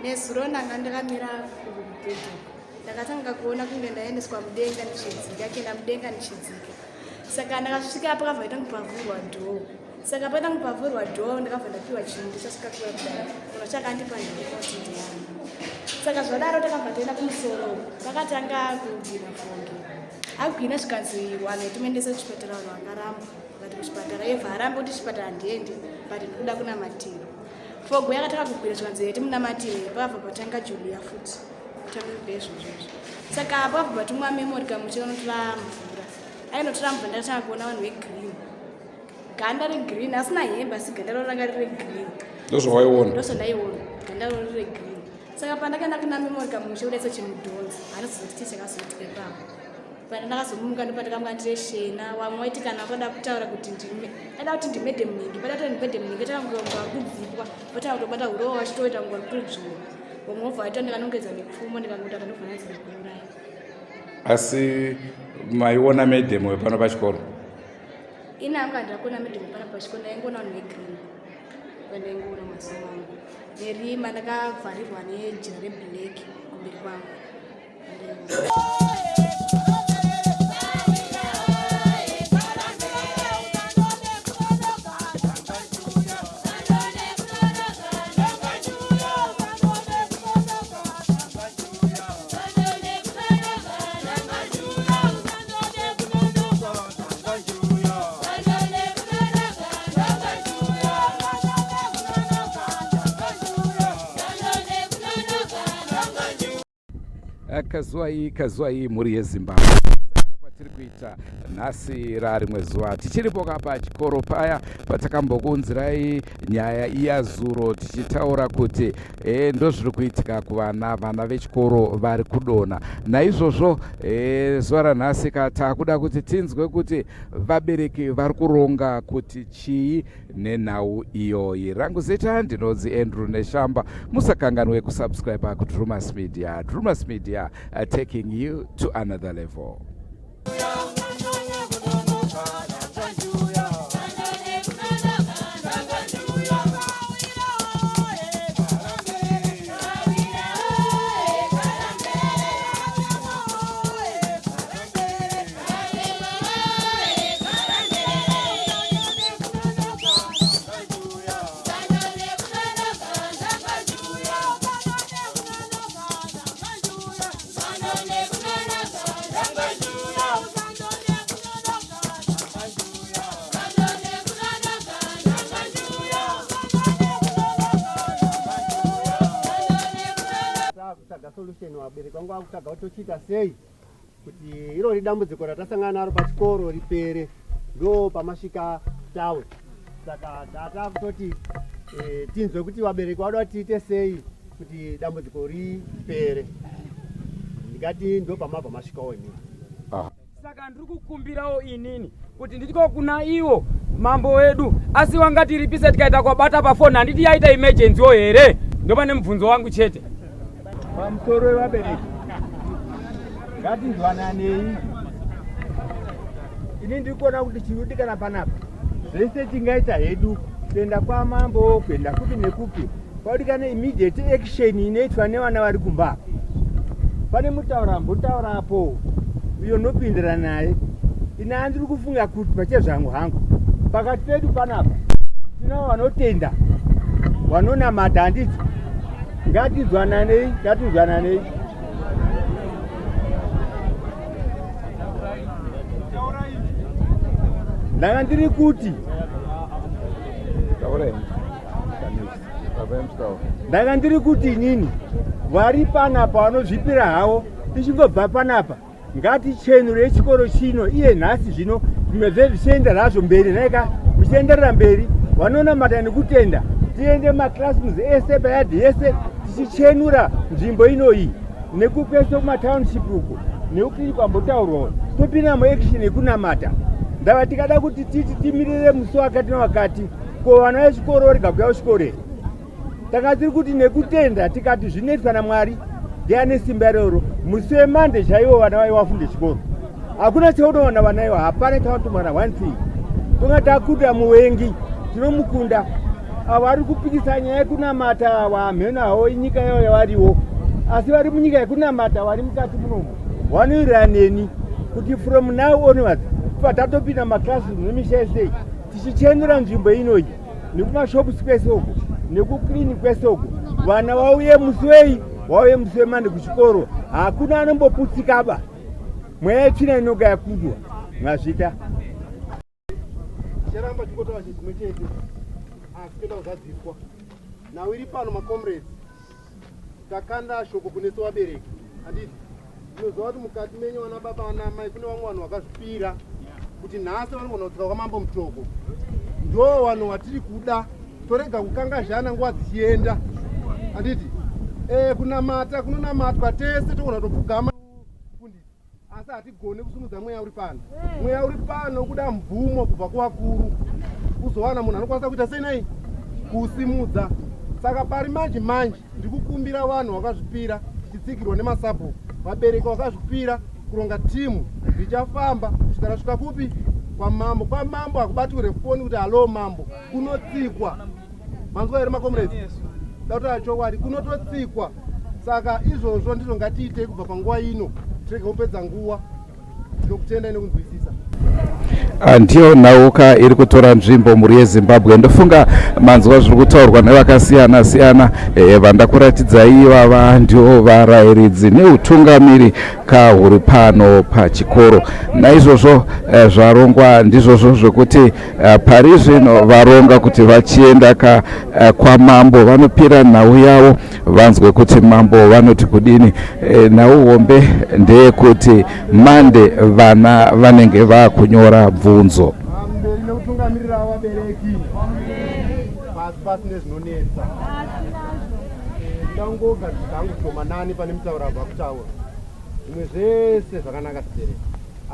Nezuro ndanga ndakamira kugedhi, ndakatanga kuona kunge ndaendeswa mudenga ndichidzika, kuenda mudenga ndichidzika. Saka ndakasvika pakabva paita kupavhurwa dhoo. Saka paita kupavhurwa dhoo ndakabva ndapiwa chinhu ndichasvika kuya kudai. Munhu chakandipa ndinoti ndiani. Saka zvadaro takabva taenda kumusoro, pakatanga kugwina fongi. Agwina zvikanzi wanhu timuendese kuchipatara vanhu vakaramba. Vakati kuchipatara Eva arambe kuti chipatara handiendi but ndikuda kunamatira. Fogo yakatanga kugwira zvikanzi yeti munamatire pakabva patanga Julia futi kutanga kuita izvozvo izvo. Saka pakabva patumwa memory kamuche kanotora mvura. Ainotora mvura ndakatanga kuona vanhu vegreen. Ganda regreen asina hembe asi ganda ravo ranga riri regreen. Ndozvawaiona? Ndozvandaiona. Ganda ravo riri regreen. Saka pandakaenda kuna memory kamuche kudaisa chimudhonza handizivi kuti chii chakazoitika ipapo. Pana ndakazomuka ndopandakamuka ndire shena wamwe waiti kana vada kutaura kuti ndime aida kuti ndimede muningi pada kuti ndimede muningi atanga kunge vari kudzipwa vatanga kutobata hurowa vachitoita kunge vari kutodzvura vamwe vobva vaita ndikanongedza nepfumo ndikangotaura ndobva ndanzi ndikuuraya. Asi maiona madam wepano pachikoro? Ini hangu handina kuona madam wepano pachikoro ndaingoona vanhu vegreen vandaingoona mazuva angu nerima ndakavharirwa nejira reblack kumberi kwangu. Kazuwai kazuwai mhuri yeZimbabwe kusangana kwatiri kuita nhasi rarimwe zuva tichiripo ka pachikoro paya patakambokuunzirai nyaya iya zuro tichitaura kuti e, ndozviri kuitika kuvana vana vechikoro vari kudonha naizvozvo e, zuva ranhasi ka takuda kuti tinzwe kuti vabereki vari kuronga kuti chii nenhau iyoyi. Rangu zita ndinonzi Andrew Neshamba. Musakanganwe kusubscribe kuDrumas Media. Drumas Media taking you to another level. Takutsvaga solution vabereki vangu vakutsvaga kuti tochiita sei kuti irori dambudziko ratasangana naro pachikoro ripere ndo pamasvika tawe saka tata kutoti e, tinzwe kuti vabereki vada kuti tiite sei kuti dambudziko ripere ndingati ndo pamabva masvikawo imini ah. Saka ndiri kukumbirawo inini kuti nditiko kuna iwo mambo wedu asi wangatiripise tikaita kwabata pafoni handiti yaita emergency wo here ndopane mubvunzo wangu chete pamusoro wevabereki ngatinzwananei ini ndiri kuona kuti chirudikana panapa zvese tingaita hedu kuenda kwamambo kuenda kupi nekupi Paudikana immediate action inoitwa nevana vari kumba apa. Pane mutauro ambotaura apo uyo ndopindira naye. Ini andiri kufunga kuti pachezvangu hangu pakati pedu panapa tinavo vanotenda vanonamata handiti ngatinzwananei ngatinzwananei ndanga ndiri kuti ndanga ndiri kuti inini vari panapa vanozvipira havo tichingobva panapa ngatichenure chikoro chino iye nhasi zvino zvimwe zvezvichienda zvazvo mberi nhaika muchienderera mberi vanonamata nekutenda tiende maclassrooms ese payadhi yese tichichenura nzvimbo inoyi nekukwese kumatownship uko nekuti kwambotaurwawo topinda muaction yekunamata ndava tikada kuti titi timirire musi wakati newakati ko vana vechikoro vorega kuya kuchikoro here tanga tiri kuti nekutenda tikati zvinoitwa namwari ndiane simba iroro musi wemande chaiwo vana vaiwa vafunde chikoro hakuna chaunowana vana iwa hapana chaunotomwana one thing tonga takuda muvengi tinomukunda Avo vari kupikisa nyaya yekunamata ava hamheno havo inyika yavo yavariwo, asi vari munyika yekunamata vari mukati munomu vanowirirana neni kuti from now onwards kubva tatopinda maclassroom nemisha yesei tichichenura nzvimbo inoyi nekumashops kwese uko nekuclinic kwese uko, vana vauye musi wei, vauye musi wemande kuchikoro, hakuna anomboputsikaba. Mweya yetsvina inonga yakundwa. Mazvita. Ticharamba tichingotaura chinhu chimwe chete asi toenda kuzadziswa. Nhau iri pano macomrades, takanda shoko kune sevabereki, handiti? Ndinoziva kuti mukati menyu vana baba vana amai kune vamwe vanhu vakazvipira kuti nhasi vanogona kutsika kwamambo Mutoko, ndo vanhu vatiri kuda torega kukangazhana nguva dzichienda, handiti? E, kunamata kunonamatwa tese, togona kutopfugama asi hatigone kusimudza mweya uri pano. Mweya uri pano kuda mvumo kubva kuvakuru, uzowana munhu anokwanisa kuita sei nei kusimudza. Saka pari manje manje ndiri kukumbira vanhu vakazvipira tichitsigirwa nemasabhuku, vabereki vakazvipira kuronga timu richafamba kusvika rasvika kupi? Kwamambo. Kwamambo hakubatwi refoni kuti halo mambo, kunotsikwa. Manzwa here macomrades? Dautaura chokwadi, kunototsikwa. Saka izvozvo ndizvo ngatiitei kubva panguva ino, tirege kupedza nguva. Ndinokutendai nekunzwisisa. Ndiyo nhauka iri kutora nzvimbo mhuri yeZimbabwe. Ndofunga manzwa zviri kutaurwa nevakasiyana siyana. Vandakuratidzai ivava ndivo varairidzi neutungamiri kahuri pano pachikoro. Naizvozvo zvarongwa ndizvozvo zvekuti pari zvino varonga kuti vachienda ka kwamambo vanopira nhau yavo, vanzwe kuti mambo vanoti kudini. Nhau hombe ndeyekuti mande vana vanenge vakunyora bvunzo. Pamberi nekutungamirira vabereki, pasi pasi nezvinonetsa. Ndangogadzika hangu shomanani pane mutauro abva kutaura, zvimwe zvese zvakanaka sitereki,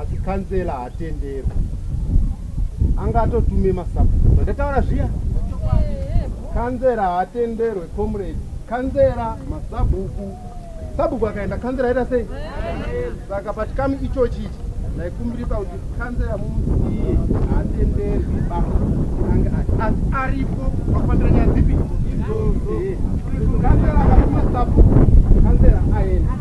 asi kansela haatenderwi, angatotume masabhuku zvandataura zviya. Kansela haatenderwe comrade, kansela masabhuku, sabhuku akaenda kansela aita sei? Saka pachikamu ichochi ichi ndaikumbirisa kuti kansela mumusiye, haatenderwi ba kuti ange asi aripo pakufambira nyaya dzipi idzodzo. Kansela akatuma sabhuku, kansela aenda.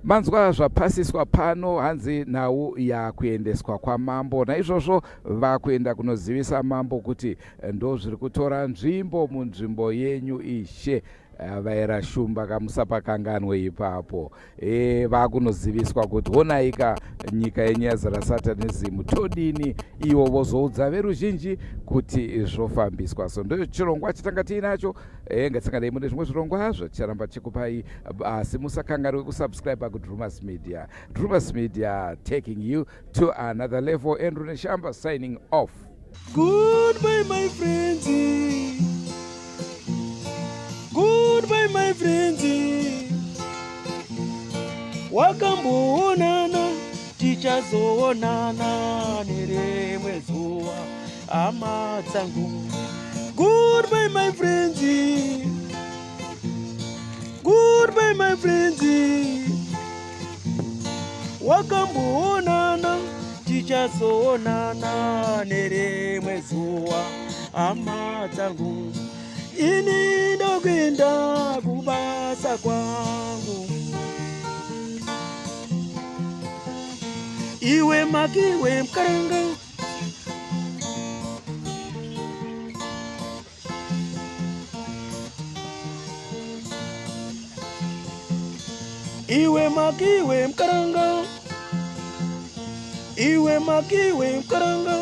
Manzwa zvapasiswa pano, hanzi nhau yakuendeswa kwamambo. Naizvozvo vakuenda kunozivisa mambo kuti ndo zviri kutora nzvimbo munzvimbo yenyu ishe. Vaera shumba kamusapakanganwe ipapo. Vakunoziviswa kuti honaika nyika yenyu yazara satanism, todini? Ivo vozoudza veruzhinji kuti zvofambiswa. So ndo chirongwa chatanga tiinacho. Ngatisanganei mune zvimwe zvirongwa zvaticharamba tichikupai, asi musakanganwe kusubscribe kuDrumas Media. Drumas Media, taking you to another level. Andrew Neshamba signing off. Goodbye, my friends. Goodbye, my friends. Wakamboonana, tichazoonana nerimwe zuva, hama dzangu. Goodbye, my friends. Goodbye, my friends. Wakamboonana, tichazoonana nerimwe zuva, hama dzangu. Ini ndokuenda kubasa kwangu. Iwe makiwe mkaranga. Iwe makiwe mkaranga. Iwe makiwe mkaranga.